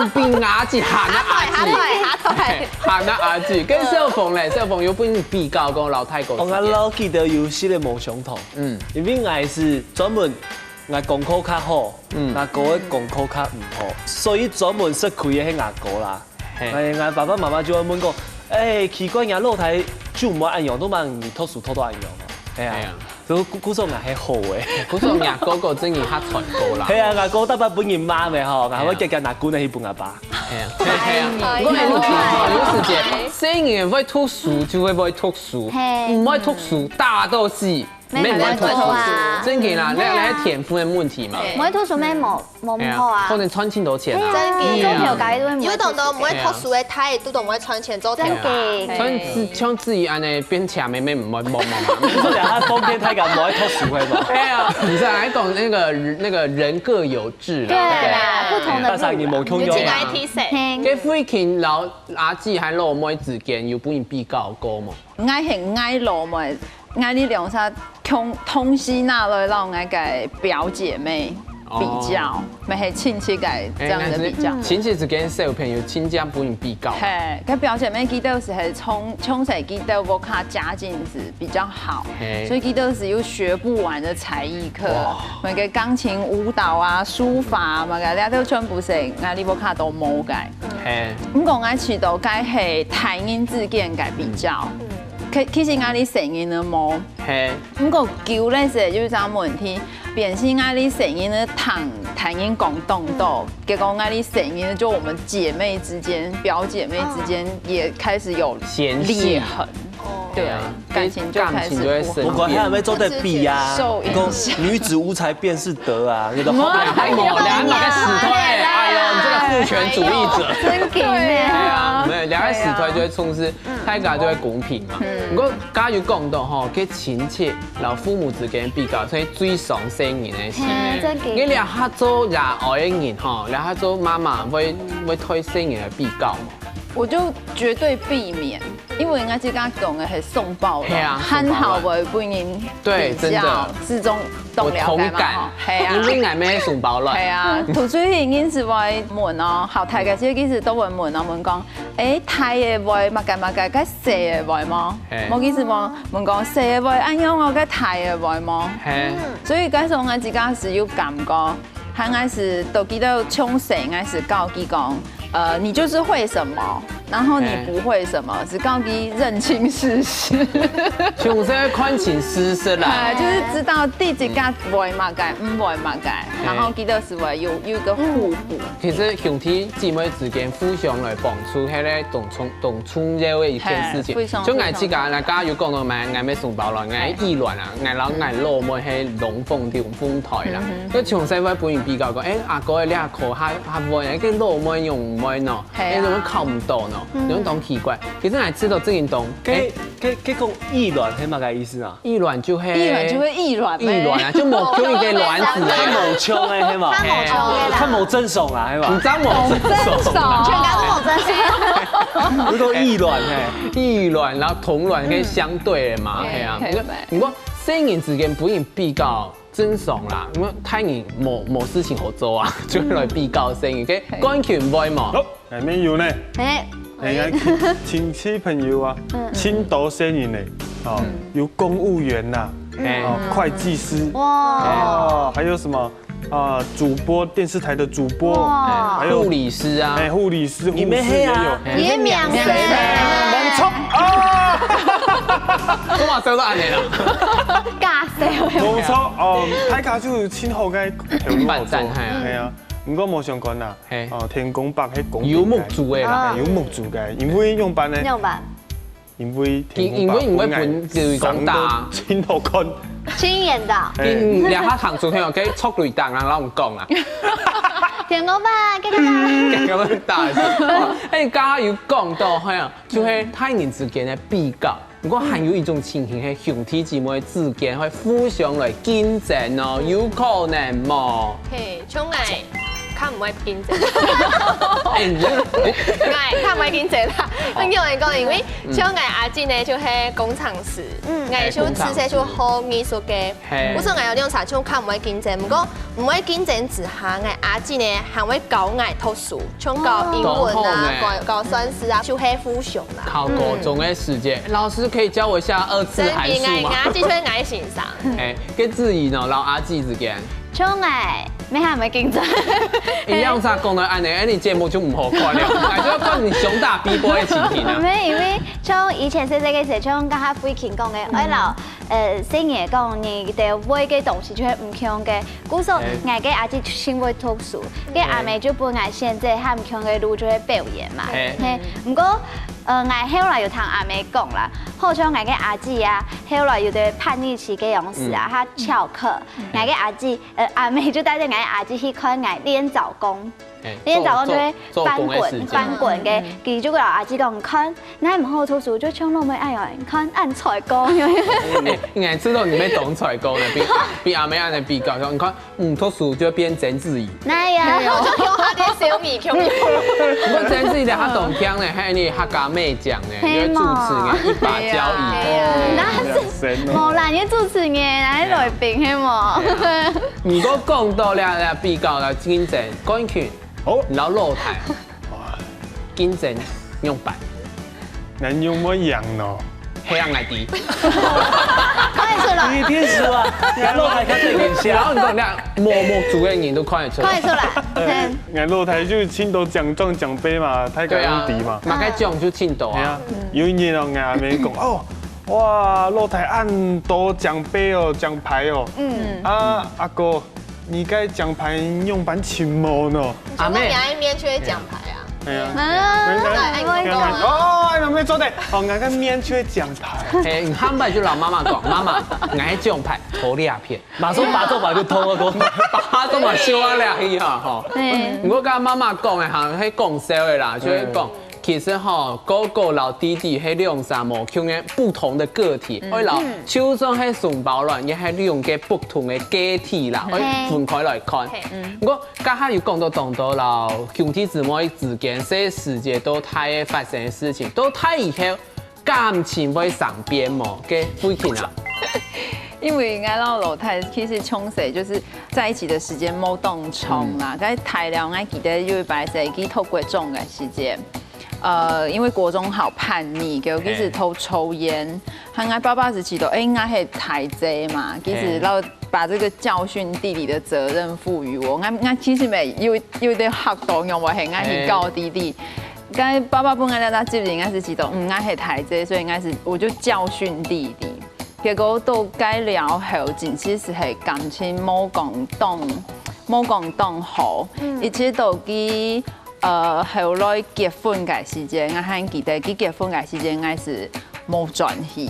比𠊎阿姊還阿姊。下台，下台，下台。還阿姊，該小鳳咧，小鳳有分你比較講摎大哥之間。哦，𠊎摎佢兜有息仔無相同。嗯。因為𠊎係專門，𠊎功課較好，嗯，阿哥个功課較毋好，所以專門食虧个係阿哥啦。係。哎，𠊎爸爸媽媽就會問講：「哎，奇怪，若老弟就毋會恁樣，都嘛你讀書讀到恁樣哦？」哎呀，係啊。所以故所𠊎係好个。故所若哥哥真个較傳過啦。係啊，𠊎哥逐擺分人罵个吼，𠊎會遽遽拿棍仔去分阿爸。係啊，係啊。不過你有時節，細人會讀書就會會讀書，係，毋會讀書打到死。 咩毋會讀書，真个啦，你你係天賦个問題嘛。毋會讀書咩無無毋好啊。可能賺盡多錢啊。真个，做頭家都毋會讀書。有當多毋會讀書个，佢都當會賺錢做頭家。真个。像志像志怡恁樣，變強妹妹毋會無無嘛。你說兩個瘋癲太敢，毋會讀書會無？哎呀，你是來講那個那個人各有志啦。對啦，不同的路啦。大家你無共樣啊。你去I T系。該慧琴摎阿姊還老妹之間有分人比較過無？ 𠊎係𠊎老妹，𠊎這兩儕同同時拿來摎𠊎个表姐妹比較，乜係親戚个這樣的比較。親戚之間小朋友親戚分人比較。係，該表姐妹佢兜係從從細佢兜屋下家境係比較好，所以佢兜係有學不完的才藝課，麼个鋼琴、舞蹈啊、書法啊，麼个，這兜全部係𠊎這屋下都無个。係，毋過𠊎試著該係大人之間个比較。 其其實𠊎這細人仔無。係。毋過久了時有一隻問題，變成𠊎這細人仔聽大人講當多，結果𠊎這細人仔就我們姐妹之間、表姐妹之間也開始有嫌隙裂痕。對，感情就開始不好。感情就會生變。不過還有沒有做得比啊？受影響。講女子無才便是德啊，你的後面還有。哎呦，你這個父權主義者。真的耶。對啊，沒有，兩個時代就會充斥 大家都會公平嘛。不過，剛剛有講到吼，該親戚摎父母之間比較，所以最傷細人个心。嗯，真个。你這下做爺哀个人吼，這下做媽媽會會對細人來比較無？我就絕對避免，因為人家自家講个係送包了，係啊，還好我本人對，真的。是種懂了解嘛，我同感。係啊。因為𠊎乜送包了。係啊，讀書人係會問哦，好，大家其實都會問哦，問講， 欸，大个會麼个麼个，該細个會無？無意思無？問講細个會恁樣哦，該大个會無？所以該時候𠊎自家係有感覺，還𠊎係都記得從細𠊎係教佢講，呃，你就是會什麼，然後你不會什麼，係教佢認清事實。從細看清事實啦。哎，就是知道第幾个會麼个，毋會麼个，然後佢兜係會有有一個互補。 其實兄弟姊妹之間互相來幫助，係咧當重當重要个一件事情。係，非常，像𠊎自家，非常。𠊎剛剛有講到嘛，𠊎乜送包了，𠊎意戀啊，𠊎摎𠊎老妹係龍鳳龍鳳胎啦。嗯哼。所以從細會分人比較講，欸，阿哥个這科較較會，欸，該老妹仰毋會呢？係啊。欸，仰會考毋到呢？嗯。仰當奇怪。其實𠊎知道這運動，該欸，該該講意戀係麼个意思啊？ 意戀就係意戀就係意戀咩？意戀啊，就無共一個卵子啊。較無像个係嘛？較無像个啦。較無正常啊，係嘛？毋知無正常啊。全家都無正常。你講意戀嘿。意戀，然後同戀可以相對的嘛，嗯。係啊。可以，可以。不過，不過細人之間分人比較正常啦，因為大人無無事情好做啊，就會來比較細人，OK？係。感情會無？好，下面有呢。係。 哎，親親戚朋友啊，嗯。盡多細人呢，哦，嗯。有公務員吶，嗯。哦，會計師，哇。哦，還有什麼啊？主播，電視台的主播，哇。還有護理師啊。哎，護理師、你們黑啊。護士也有。你們兩個。沒錯啊。我嘛收到恁樣啦。假笑。沒錯，哦，大家就有盡好个頭路好做。反戰，係啊。哎呀，不過無相干啦。 嘿。哦，天公伯係公平个。有目珠个啦。哎，有目珠个，因為仰般呢？仰般？因為天公伯因為因為分人講大。生到盡好看。親眼的。哎。嗯，兩下行出去，OK，戳雷彈啊，摎你講啊。天公伯，嘎嘎嘎。天公伯大聲。哦，哎，剛剛有講到，嘿啊，就係大人之間个比較。 不過還有一種情形，係兄弟姊妹之間會互相來競爭哦，有可能無？嘿，像𠊎，較毋會競爭。哎，你這，哎。𠊎較毋會競爭啦。哦。因為𠊎講，因為像𠊎阿姊呢，就係工程師，嗯。𠊎就自細就好藝術个。嘿。故所𠊎有兩儕就較毋會競爭，不過毋會競爭之下，𠊎阿姊呢，還會教𠊎讀書。 像教英文啊，當好呢。教教算式啊，就係互相啦。考高中个時節，老師可以教我一下二次函數嗎？真的，𠊎阿姊就係𠊎先生。哎，該子怡呢，摎阿姊之間？像𠊎，乜還毋會緊張。你樣子講到恁樣，哎，你節目就毋好看了，還是要看你胸大逼波的情形啊。無，因為像以前細細个時，像剛才慧琴講个，嗯。愛老，呃，細人講你个會个東西就係毋共个。故所，哎。𠊎个阿姊就盡會讀書，个阿姆就分𠊎選擇，較毋共个路就係表演嘛。哎。嘿，毋過，呃，𠊎後來有聽阿姆講啦，好像𠊎个阿姊啊，後來有个叛逆期个樣子啊，嗯。佢翹課，嗯。𠊎个阿姊 呃，阿姆就帶等𠊎阿姊去看𠊎練早功。哎，練早功就係翻滾，做，做，做功的時間。翻滾个，嗯。佢就摎阿姊講，你看，你毋好讀書，就像老妹恁樣，你看，恁才功。哎，你還知道你妹當才功呢，比，比阿妹恁樣比較，說，你看，毋讀書就變曾志怡。哎呀，哎喲。就用佢个小米，用。毋過曾志怡佢當強呢，還有你客家妹獎呢，係嘛？因為主持人一把交椅。哎呀，哎呀。那是，哦。無啦，你主持人，還來賓，係無？哎呀。 毋過講到這，這比較啦，競爭冠軍，好。摎老弟競爭樣般？𠊎仰會贏呢？係啊，𠊎知。看得出來。你一定輸啊！你老弟較得人惜。然後你講，你看，默默組个人都看得出來。看得出來。嗯。𠊎老弟就盡多獎狀獎盃嘛，大家都知嘛。對啊，麼个獎就盡多啊。係啊，有一年哦，𠊎阿姆講，哦，哇，老弟恁多獎盃哦，獎牌哦。嗯。啊，阿哥， 你个獎牌仰般尋無呢？阿妹。你愛面就係獎牌啊。係啊。啊，𠊎个，𠊎个，哦，哎，阿妹做得，哦，𠊎个面就係獎牌。哎，你下擺就摎媽媽講，媽媽，𠊎个獎牌在這片。馬上把做把就通了，講。把做把收啊了，以後吼。對。毋過剛剛媽媽講个哈，係講笑个啦，就係講， 其實吼，哥哥摎弟弟係兩儕無共个不同个個體，嗯。愛摎，嗯。就算係送包卵，也係兩個不同个個體啦，嗯。愛分開來看。嘿。嗯。毋過，頭下有講到當多摎兄弟姊妹之間，細時節到大个發生个事情，到大以後，感情會生變無？該慧琴啊。因為𠊎摎老弟其實從細就係在一起个時間無當長啦，嗯。該大了，𠊎記得有一擺係去讀國中个時節， 呃，因為國中好叛逆，尤其係偷抽菸。嘿。還𠊎爸爸係知道，哎，𠊎係大姐嘛，其實，嘿。然後把這個教訓弟弟的責任賦予我。𠊎，𠊎其實乜有，有點嚇到，因為𠊎係𠊎去告弟弟。嘿。該爸爸分𠊎這隻責任，𠊎係知道，嗯，𠊎係大姐，所以𠊎係，我就教訓弟弟。結果到該了後，真係係感情無講當，無講當好，嗯。一直到佢 呃，後來結婚个時間，𠊎還記得佢結婚个時間，𠊎係無轉去，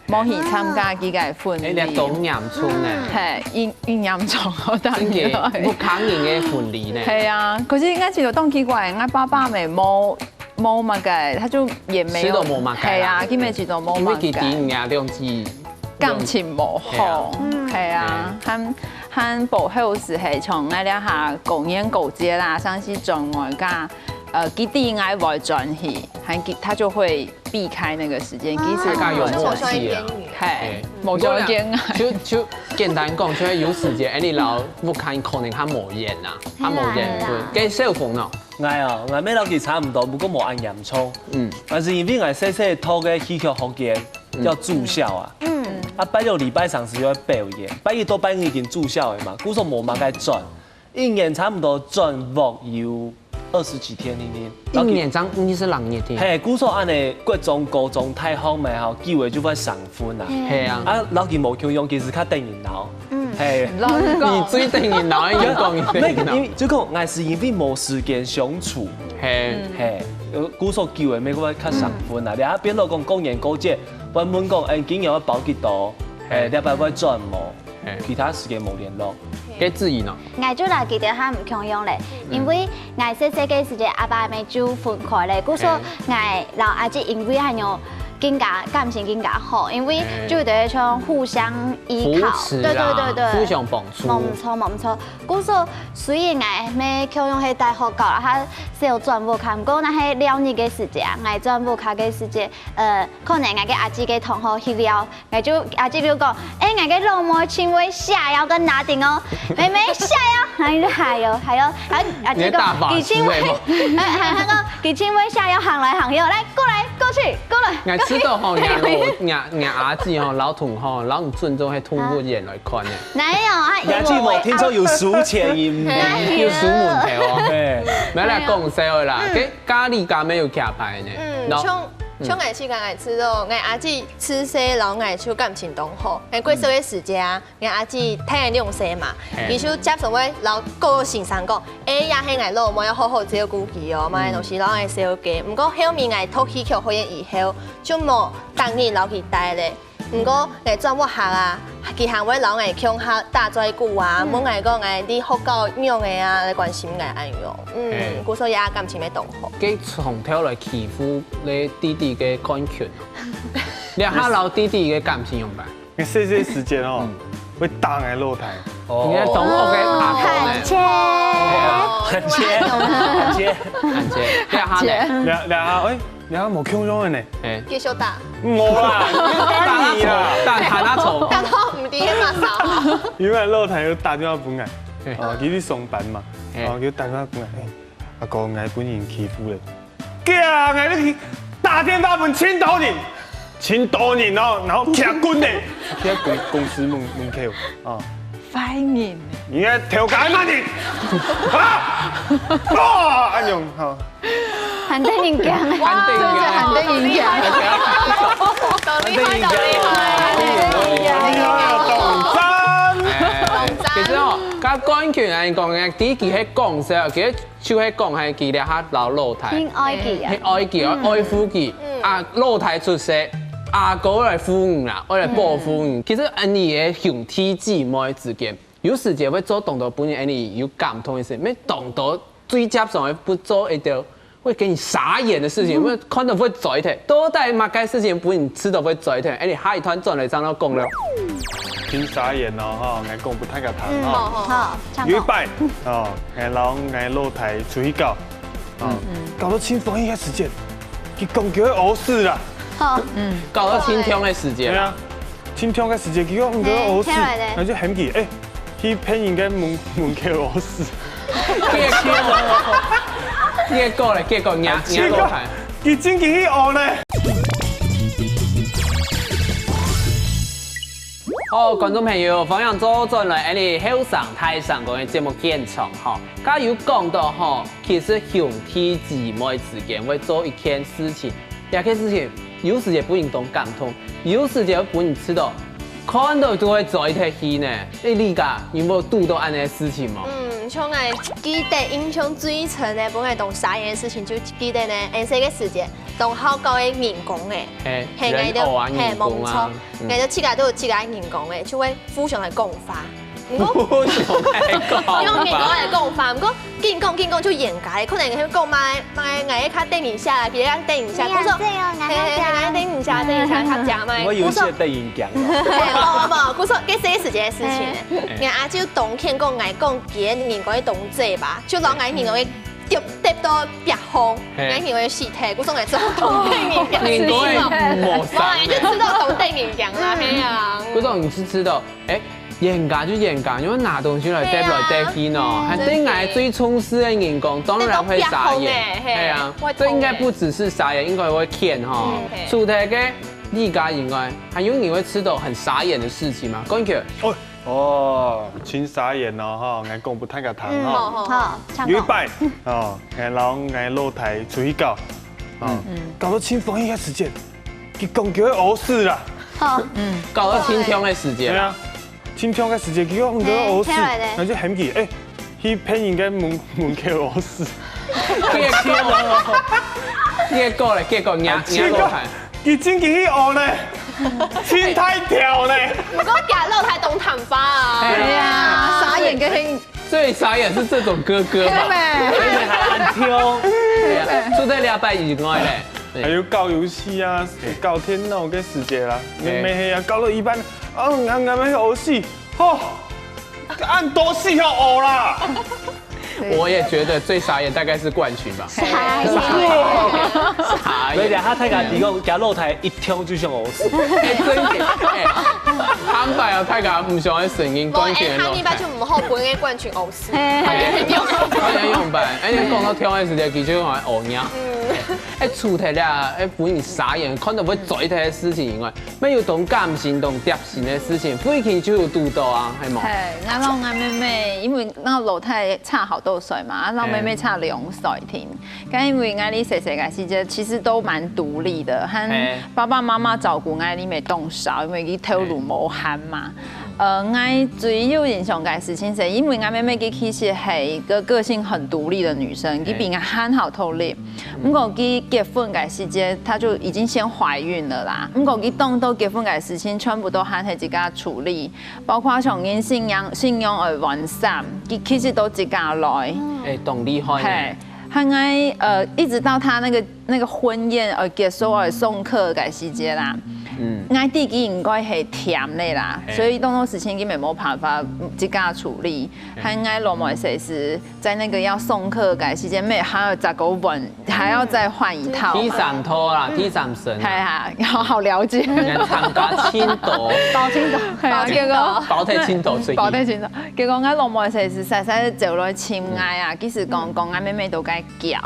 無去參加佢个婚禮。哎，你當嚴重呢。嗯。嘿，一，一嚴重，我當然。真个，屋下人个婚禮呢。係啊，可是應該覺得當奇怪，𠊎爸爸乜無，無麼个，他就也沒有，知道無麼个啦。係啊，佢乜知道無麼个。因為佢知你兩子 感情無好，係啊。嗯。係啊，嗯。還，還保護係，係從𠊎這下高年高階啦，上去轉外家，呃，佢知𠊎會轉去，還佢，他就會避開那個時間，其實大家有默契啊。係，嘿。無條件啊。就，就簡單講，就係有時間，哎，你摎屋下人可能較無緣啊，較無緣分。係啦，係啦。該小鳳呢？ 𠊎哦，𠊎乜摎佢差毋多，不過無恁嚴重。嗯。但是因為𠊎細細讀个戲曲學院，嗯。叫住校啊。嗯。啊，拜六、禮拜常時愛表演，拜一到拜五已經住校个嘛，故所無麼个轉。一年差毋多轉屋有二十幾天定定。一年正二十零日定。嘿，故所恁樣，國中、高中、大學嘛吼，機會就會生份啊。嗯。係啊。啊，摎佢無共樣，其實較得人惱。嗯。嘿。老實講。你最得人惱，你講你得人惱。那個，因為，就講，𠊎係因為無時間相處。 嘿。嗯。嘿，呃，故所久个，美國較生份啊。嗯。你啊，變到講過年過節，會問講，哎，今年愛包幾多？嘿。哎，這擺會轉無？嘿。其他時間無聯絡。該志怡呢？𠊎就摎佢兜較毋共樣咧，嗯。因為𠊎細細个時節，阿爸阿姆就分開咧，故所嘿。𠊎摎阿姊因為還有更加感情更加好，因為嘿。就等於像互相依靠，扶持啦，對，對，對，對。互相幫助。無錯，無錯。 故所雖然𠊎乜共樣係戴學校啦，佢少轉屋下，毋過若係尞日个時節啊，𠊎轉屋下个時節，呃，可能𠊎个阿姊个同學去尞，𠊎就，阿姊就講：「哎，𠊎个老妹盡會下腰跟拿頂哦，妹妹下腰。」然後就下腰，下腰，然後阿姊講：「你的大法師欸。」佢盡會，呃，還，還講：「佢盡會下腰，行來行去哦，來，過來，過去，過來。 𠊎知道吼，若老，若，若阿姊吼，摎同吼，摎你尊重，係動物園來看个。哪有啊？若姊無聽說有收錢，有收門頭哦。對。無啦，講笑个啦，該咖哩咖咩有徛牌呢？嗯，喏。像，像𠊎自家，𠊎知道，𠊎阿姊自細摎𠊎就感情當好，𠊎過細个時節啊， 𠊎阿姊大𠊎兩歲嘛，嘿。佢就接上會摎各位先生講：「哎，這係𠊎老妹，愛好好照顧佢哦，麼个東西摎𠊎小姐。」毋過後面𠊎讀戲曲學院以後，就無逐日摎佢戴咧。毋過𠊎轉屋下啊，佢還會摎𠊎共下打嘴鼓啊，嗯。問𠊎講𠊎在學校仰仔啊，來關心𠊎恁樣。嗯，嘿。故所也感情也當好。該從頭來欺負你弟弟个冠群，這下摎弟弟个感情仰般？ 你細細時節哦，嗯。會打𠊎老弟。哦。你看同屋个阿公呢？很切。很切，很切。很切。這下呢？這，這下，哎，這下無共樣个呢。哎。繼續打。無啦，你打你啦。打他那種。打到毋知該麼儕。因為老弟又打電話分𠊎，嘿。哦，佢去上班嘛，嘿。哦，佢打電話分𠊎，哎，阿哥，𠊎分人欺負咧。 驚啊！𠊎就去打電話分盡多人，盡多人哦，然後徛軍呢，徛公，公司門，門口啊。壞人。你个頭家麼人？啊！哇！恁樣哈。還得人驚欸，還得人驚。真的還得人驚。還得人驚。厲害，厲害。厲害，當讚。哎，其實哦，佮冠群來講呢，第一句係講笑，其實 就係講係佢這下摎老弟，很愛佢啊。很愛佢，嗯。愛護佢。嗯。啊，老弟出世，阿哥來護你啦，愛來保護你。嗯。其實恁樣个兄弟姊妹之間，有時節會做當多分人恁樣有感動个事，乜當多最接上个會做一條會給你傻眼的事情，嗯。會看到會嘴疼，到底麼个事情分你試著會嘴疼？恁樣下一段轉來正來講了。真傻眼哦，哈，𠊎講分大家聽哈。嗯，好，好。好，唱歌。有一擺，哦，𠊎摎𠊎老弟出去搞， 啊，嗯。搞到盡歡喜个時節，佢講佢愛屙屎啦。好。嗯。搞到盡暢个時節啦。對啊，盡暢个時節，佢講佢愛屙屎，哎，起來咧。然後就喊佢，哎，去別人个門，門口屙屎。結果，結果咧，結果，結果，佢正經去屙呢。 好，觀眾朋友，歡迎做轉來𠊎等後生大聲公个節目現場吼。頭先有講到吼，其實兄弟姊妹之間會做一件事情，這件事情有時節分人當感動，有時節分人試著看到都會嘴疼去呢。欸，你家有無堵到恁樣个事情無？嗯，像𠊎記得印象最深个，分𠊎當傻眼个事情，就記得呢，𠊎細个時節，當好搞个人工欸。嘿，嘿，人偶啊，人工啊。嘿，無錯。 嗯。𠊎兜自家都有自家个人工欸，就會互相來講話。毋過，互相來講話。用人工來講話，毋過緊講緊講就冤家咧，可能佢講嘛，嘛，𠊎較等一下啦，佢較等一下，你也故所，對哦，𠊎較，嘿，嘿，嘿，等一下，等一下，較加嘛，我有一些故所，等人講哦。嘿，無，無，無，故所，該細个時節个事情欸。嘿。𠊎阿舅當譴講，𠊎講佢个人工个動作吧，就摎𠊎人工个 就跌到壁項，嘿。𠊎認為死忒，故所𠊎做同等人講。人講个無啥。無，就知道同等人講啦，嘿啊。故所你就知道，欸，冤家就冤家，你會拿東西來跌來跌去喏，對啊。還對𠊎最重視个人講，當然會傻眼。跌到壁項欸，嘿。嘿啊，會痛欸。這應該不只是傻眼，應該會譴吼。嗯，嘿。除忒个你家以外，還有你會試著很傻眼的事情嗎？冠群。哦， 哦，盡傻眼哦，吼，𠊎講分大家聽，嗯，吼。好，好，好。有一擺，哦，𠊎摎𠊎老弟出去搞，哦，嗯。搞到盡歡喜个時節，佢講佢愛屙屎啦。好。嗯。搞到盡暢个時節啦。對啊，盡暢个時節，佢講佢愛屙屎，欸，起來咧。然後就喊佢，欸，去別人个門，門口屙屎。結果，結果咧，結果，結果，結果， 佢正經去屙呢，盡大條呢。毋過佢老弟當聽話啊。哎呀，傻眼个很。最傻眼是這種哥哥吧？對咩？而且還恁挑。對啊，除忒這擺以外咧，對。還有搞遊戲啊，對。搞電腦个時節啦，對。妹妹係啊，搞到一半，哦，𠊎，𠊎愛屙屎，吼，恁多屎好屙啦。 我也覺得最傻眼大概是冠群吧。傻眼。傻眼。所以啊，佢大家提供，佢老弟一聽就想屙屎。欸，真的，欸，坦白哦，大家毋想愛承認冠群个老弟。無，欸，下禮拜就毋好分个冠群屙屎。嘿。大家用，大家用吧。欸，你講到挑的時間，其實用來屙尿。嗯。哎，除忒了，哎，分人傻眼，看到會嘴忒个事情以外，乜有當感性、當貼心个事情，最近就有堵到啊，係無？係，𠊎摎𠊎妹妹，因為𠊎老弟差好多歲嘛，𠊎摎妹妹差兩歲定。該因為𠊎俚細細个時節，其實都蠻獨立的，和係爸爸媽媽照顧𠊎俚乜當少，因為佢頭路無閒嘛。呃，𠊎最有印象个事情係，因為𠊎妹妹佢其實係一個個性很獨立的女生，佢比𠊎還好獨立。毋過佢結婚个時節，她就已經先懷孕了啦。毋過佢當多結婚个事情，全部都還係自家處理，包括像人信仰、信仰个換衫，佢其實都自家來。哎，當厲害呢。係，還𠊎呃，一直到她那個那個婚宴呃結束，呃送客个時節啦，嗯，𠊎知佢應該係悿个啦，嘿所以當多事情根本無辦法嗯自家處理。還𠊎老妹係在那個要送客个時間，乜還要再過換，還要再換一套。第三套啦，第三身啊，係啊，好好了解。人參加青島，包青島，係啊，結果包忒青島出去，包忒青島，結果𠊎老妹係實實在走來尋𠊎啊，其實講講𠊎妹妹都該噭。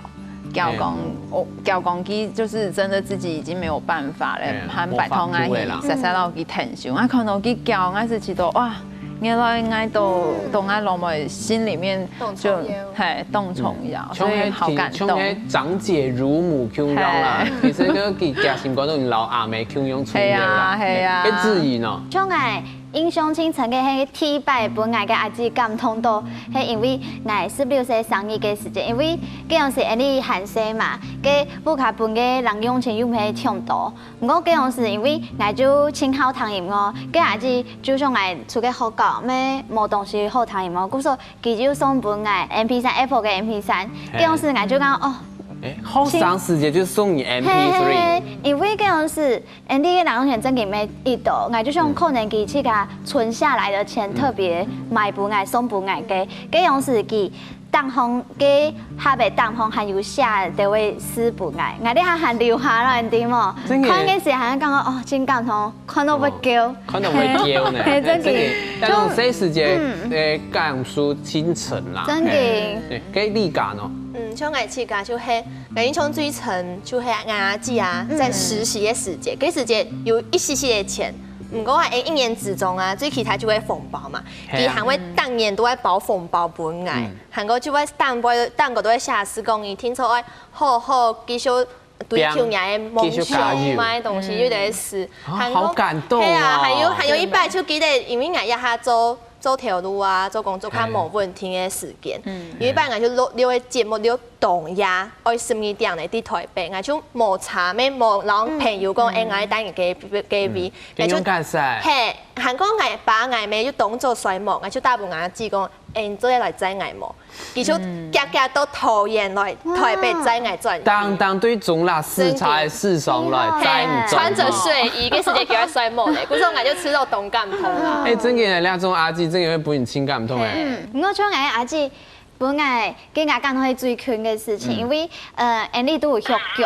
噭講，哦，噭講佢就是真的自己已經沒有辦法了，嗯還拜託𠊎無法度了啦係實實摎佢𢯭手，𠊎看到佢噭，𠊎係覺得哇，原來𠊎都都𠊎老妹心裡面就當重要係當重要，所以像係好感動。像係長姐如母共樣啦，其實佢佢家心肝都老阿妹共樣出現啦，係啊係啊个質疑呢，像𠊎印象盡深个係第一擺分𠊎个阿姊感動到，係因為𠊎十六歲生日个時節，因為該樣時𠊎俚還細嘛，該屋下分个零用錢又毋係忒多，毋過該樣時因為𠊎就盡好聽音樂，該阿姊就想𠊎出去學校，乜無東西好聽音樂，故所佢就送分𠊎M P三，Apple个M P三，該樣時𠊎就講哦。哎，後生時節就送你 M P three，因為該樣時，Andy个零用錢正經無幾多，𠊎就想可能佢自家存下來的錢特別買分𠊎送分𠊎个，該樣時佢頂項个盒个頂項還有寫這位詩分𠊎，𠊎這下還留下來，你知無？真的看个時還感覺哦，真感動，看到會噭。看到會噭呢，嘿真的真的，那種細時節，呃，感受真深啦，真的嘿對，該你家呢？嗯，像𠊎自家就係，𠊎印象最深就係𠊎阿姊啊，在實習个時節，該時節有一息息个錢，毋過啊，一年之中啊，最期待就會紅包嘛，係啊佢還會逐年都會包紅包分𠊎，還過就會逐擺逐個都會寫詩講，你聽說愛好好繼續追求你个夢繼續加油想，買東西有得事，啊好感動哦係啊，還有還有一擺就記得，因為𠊎一下做做頭路啊，做工作較無穩定个時間，有一擺𠊎就錄錄个節目錄當夜，愛十二點呢，在台北，𠊎就無差，乜無摎朋友講，哎，𠊎帶你去去去，你勇敢噻，嘿，還過𠊎爸𠊎姆就當做睡目，𠊎就打分𠊎姊講，哎，你做得來載𠊎無？佢就遽遽到桃園來台北載𠊎轉去。當當對中壢四叉四上來，載你走穿著睡衣，該時節叫佢睡目咧，故所𠊎就知道當感動啊。哎，真个，那種阿姊真个會分人盡感動哎。嗯，毋過像𠊎阿姊，本來跟𠊎講係最近个事情，因為呃，Andy都有畜狗，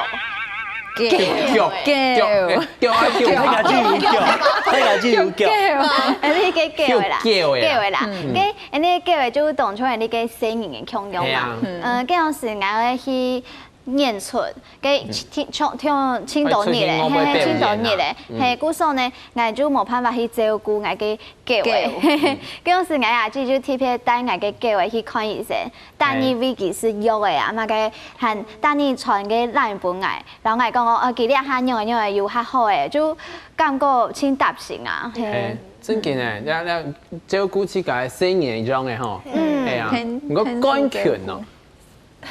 叫叫叫啊叫大家就有叫，大家就有叫。，Andy个狗个啦，叫个啦狗个啦，該Andy个狗个就當像Andy个細人个共樣嘛係啊。嗯，該樣時𠊎愛去演出，該聽聽聽聽多日咧，會出去外背嘿嘿，聽多日表演啊咧，嘿，故所呢，𠊎就無辦法去照顧𠊎个狗个。該樣時𠊎阿姊就特別帶𠊎个狗个去看醫生，帶你喂佢食藥个啊，嘛个還帶你穿个藍分𠊎，然後𠊎講哦，呃，佢這下仰仔仰仔有較好誒，就感覺盡貼心啊，嘿哎。，真个呢，那那照顧自家个細人一樣个吼，嗯哎呀很，你个感情哦，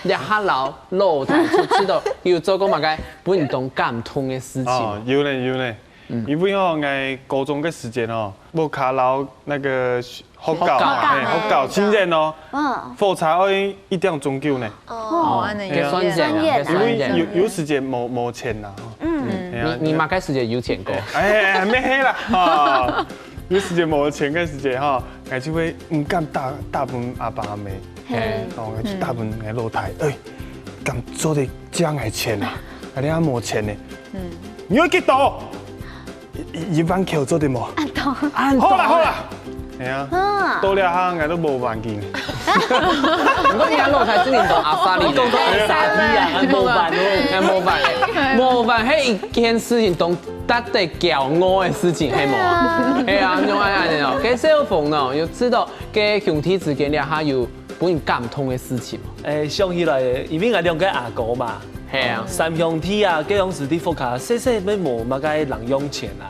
這下老老太就知道有做過麼个分人當感動个事情哦嗎？，有呢有呢，因為吼，𠊎高中个時間吼，屋下摎那個學校，學校啊哎，學校盡遠哦，嗯，火車愛一點鐘久呢。哦，恁呢該算遠啊，該因為算遠。有有時節無無錢啦，吼。嗯，哎呀你你麼个時節有錢過？哎，還沒黑啦，哈。有時節無錢个時節吼，𠊎就會毋敢打打分阿爸阿姆，嘿哦，𠊎就打分𠊎老弟，哎，敢做得借𠊎錢啊？𠊎這下無錢呢，你愛幾多？一一萬箍做得無？按好啦好啦，係啊，啊到這下𠊎都無環境。毋過你看老弟係你懂阿發力的，講到愛啥地啊，愛模範哦。哎，模範，模範，係一件事情當值得驕傲的事情，係無？係啊，用愛恁樣哦。該小鳳呢，有知道該兄弟之間這下有分人感動的事情無？誒，想起來，因為𠊎兩個阿哥嘛，係啊，三兄弟啊，該樣時在屋下，細細乜無麼个零用錢啊，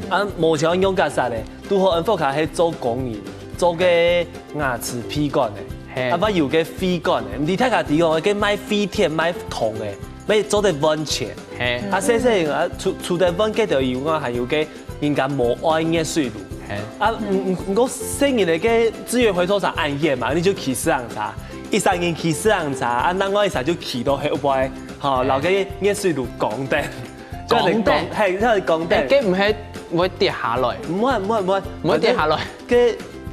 啊，無錢用較煞咧，拄好𠊎屋下係做工人，做个牙齒鼻管的，係啊，還有个肺管的，毋知大家知講，該賣肺貼、賣銅的，乜做得換錢。係，啊，細細啊，除除了換該條以外，還有个人家無愛熱水爐。係，啊，毋毋毋過細人个資源回收站恁遠嘛，你就騎自行車，一儕人騎自行車，啊，另外一儕就騎到後背，吼，然後个熱水爐扛等，就係扛，扛等係，就係扛等。該毋係會跌下來，毋會毋會毋會，毋會跌下來。个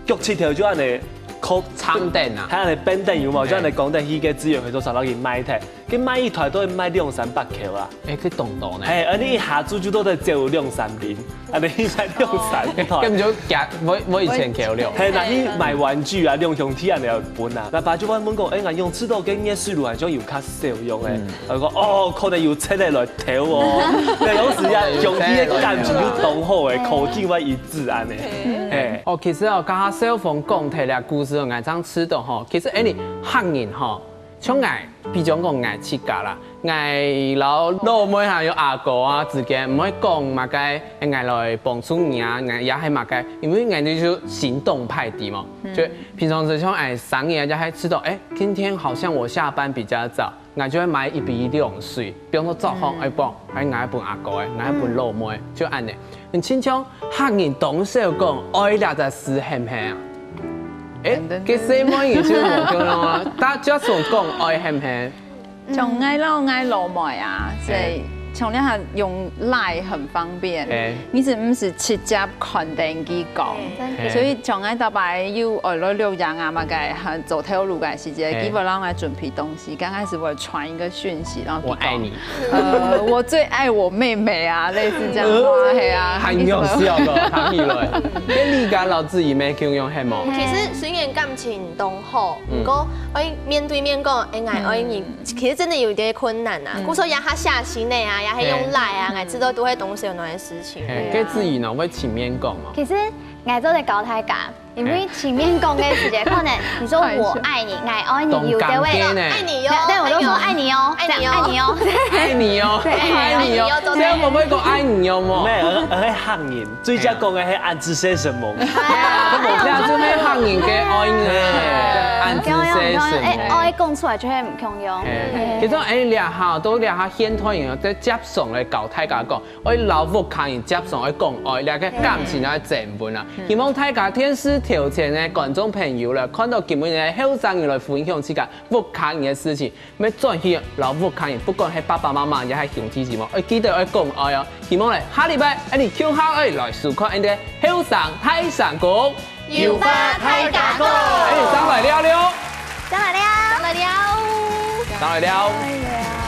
腳趾頭就恁樣，靠撐等啊還恁樣繃等有無？就恁樣扛等去个資源回收站，然後去賣忒，佢賣一台都賣兩三百箍啊。哎，佢懂懂呢。係，而且一下子就都得走兩三輪，恁樣去賣兩三台。根本就假，我我以前橋流。係，拿去買玩具啊，兩兄弟恁樣分啊。爸爸就會問講，哎，𠊎用知道个熱水爐好像有較少用誒。佢講，哦，可能有賊仔來偷哦。該有時啊，兄弟个感情就當好誒，口徑會一致恁樣。係。哦，其實哦，剛剛小鳳講忒這故事，𠊎正知道吼，其實哎，你客人吼，像𠊎，比如講𠊎自家啦，𠊎摎老妹還有阿哥啊之間，毋會講麼个，哎，𠊎來幫助你啊，𠊎也係麼个，因為𠊎就行動派的嘛，就平常時像哎生意啊，就還知道，哎，今天好像我下班比較早， 𠊎就會買一杯涼水，比方說早上愛幫，還𠊎愛分阿哥个，𠊎愛分老妹，就恁樣。你親像客人當少講愛這隻字係毋係啊？誒，該細妹也就無共樣啊，大家總講愛係毋係？像𠊎摎𠊎老妹啊，即係像這下用Line很方便，誒，你係毋使直接看電視講。誒所以像𠊎逐擺有愛來錄影啊，麼个，還做頭路个時節，誒基本上來準備東西，剛開始我會傳一個訊息，然後比如講我愛你。呃，我最愛我妹妹啊，類似這樣話，係啊，還有笑个，喊起來。跟你跟老子怡妹共樣係無？其實雖然感情當好，毋過愛面對面講，哎，𠊎愛你，其實真的有點困難啊。故所也還寫信个啊，也還用Line啊，𠊎知道都會當少那些事情。嘿，該子怡呢，會正面講哦。其實𠊎做得教大家，因為正面講个時節，可能你說我愛你，𠊎愛你，有的會當尷尬呢。愛你喲，對，對，我都說愛你哦，愛你哦這樣愛你哦。愛你哦，對愛你哦，愛你哦這樣會不會講愛你哦？無咩？，𠊎係客人，最正講个係恁仔細什麼？這就係客人个愛呢，恁仔細什哎，麼？愛講出來就會毋共樣。嘿，其實哎，這下都這下現代人哦，在接上來教大家講，愛摎屋下人接上愛講愛，這个感情愛增溫啊。希望大家電視頭前个觀眾朋友啦，看到今晡日个後生人來分享自家屋下人个事情，愛轉去摎屋下人，不管係爸爸媽媽也係兄弟姊妹，愛記得愛講愛哦。希望咧，下禮拜，恁仔共下愛來收看恁仔後生大聲公。 有話大家講。哎，上來聊聊，上來聊，上來聊。上來聊。